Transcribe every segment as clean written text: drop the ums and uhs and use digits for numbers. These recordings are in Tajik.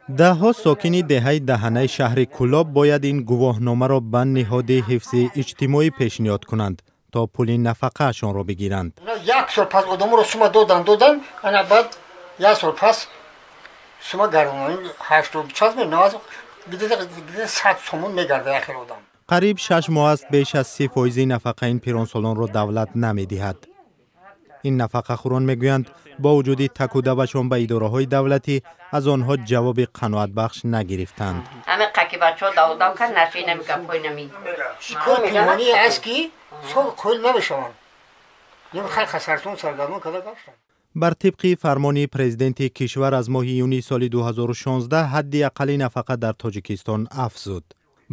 Даҳҳо сокини деҳаи Даҳанаи шаҳри Кӯлоб бояд ин гувоҳномаро ба ниҳоди ҳифзи иҷтимоӣ пешниҳод кунанд, то пули нафақаашонро бигиранд. Як сол пас одаморо сума додан додан, ана баъд як сол пас сума гардонан, ҳаштоду чанд, навад, 100 сомон мегарда як хел одам. Қариб 6 моҳ аст, беш аз 30 фоизи нафақаи ин пиронсолонро давлат намедиҳад. Ин нафақахӯрон мегӯянд, бо вуҷуди такудавашон ба идораҳои давлатӣ, аз онҳо ҷавоби қаноатбахш нагирифтанд. Ҳамин қаки бачаҳо даводав кард, наши нами гапҳои нами. Шикор пинҳоние аст, ки сол қоил намешаванд. Халқа сарсон саргардон карда гаштанд. Бар тибқи фармони президенти кишвар аз моҳи июни соли 2016 ҳадди аққали нафақа дар Тоҷикистон афзуд.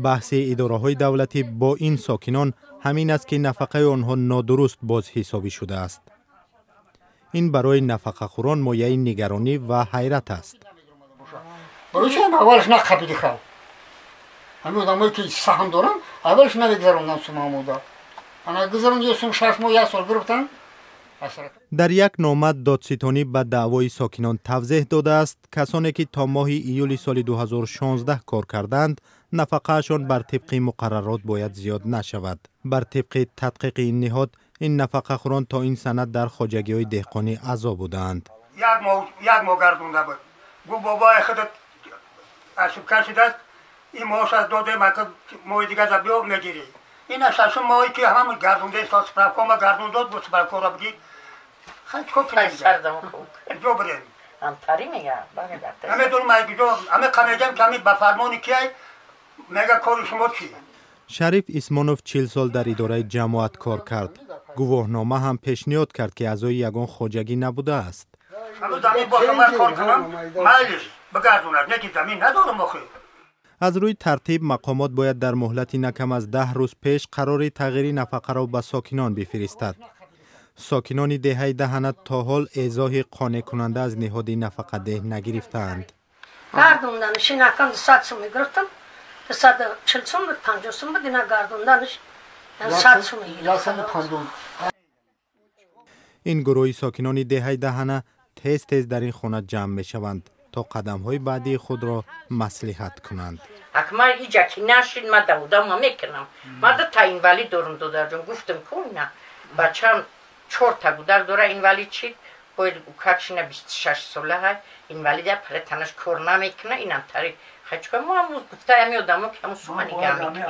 Баҳси идораҳои давлатӣ бо ин сокинон ҳамин аст, ки нафақаи онҳо нодуруст бозҳисобӣ шудааст. Ин барои нафақахӯрон мояи нигаронӣ ва ҳайрат аст. Барои чи аввалаш нақабиди хал? Ҳамин одамое ки саҳм доранд, аввалаш намегузаронданд сумаамода. Ана гузаронд, ё сум 6 моҳ, як сол гирифтанд. Дар як нома додситонӣ ба даъвои сокинон тавзеҳ додааст: касоне ки то моҳи июли соли 2016 кор кардаанд, нафақаашон бар тибқи муқаррарот бояд зиёд нашавад. Бар тибқи тадқиқи ин ниҳод, ин нафақахӯрон то ин санад дар хоҷагиҳои деҳқонӣ аъзо будаанд. Як моҳ, як моҳ гардонда буд. Гуфт: «Бобои, худат ошибка шудааст, ин моҳ аз додем, моҳи дигар биё, мегирӣ». Ина шашум моҳе ки ҳамон гардонда, справкома гардон дод, бо справкора бигӣ. Куҷо бирем? Намедонам ай куҷо. Ҳаме қамегам, ки ҳами ба фармони кияй мега, кори шумо чи? Шариф Исмонов 40 сол дар идораи ҷамоат кор кард. Гувоҳнома ҳам пешниҳод кард, ки аъзои ягон хоҷагӣ набудааст. Ҳанӯз замин боша, ман кор кунам, майлиш бигардонад, не ки замин надорам охи. Аз рӯи тартиб, мақомот бояд дар муҳлати на кам аз 10 рӯз пеш қарори тағйири нафақаро ба сокинон бифиристад. Сокинони деҳаи Даҳана то ҳол эзоҳи қонеъкунанда аз ниҳоди нафақадеҳ нагирифтаанд. Гардонданиш инакам 200 сум мегирифтам, 240 сум буд, 50 сум буд, ина гардонданиш 100 сум. Ин гурӯҳи сокинони деҳаи Даҳана тез тез дар ин хона ҷамъ мешаванд, то қадамҳои баъдии худро маслиҳат кунанд. Акмар иҷа ки нашид, ма давудама мекунам. Ма дута инвалид дорум, додарҷон, гуфтам ку, ина бачам чорта гудар дора, инвалид шид, бояд укакшина 26 сола ҳай, инвалида, пара танаш кор намекуна, инам тари хачка мо ҳамуз гуфта, ҳами одамо ки ҳамун сума нигаҳ мекунем.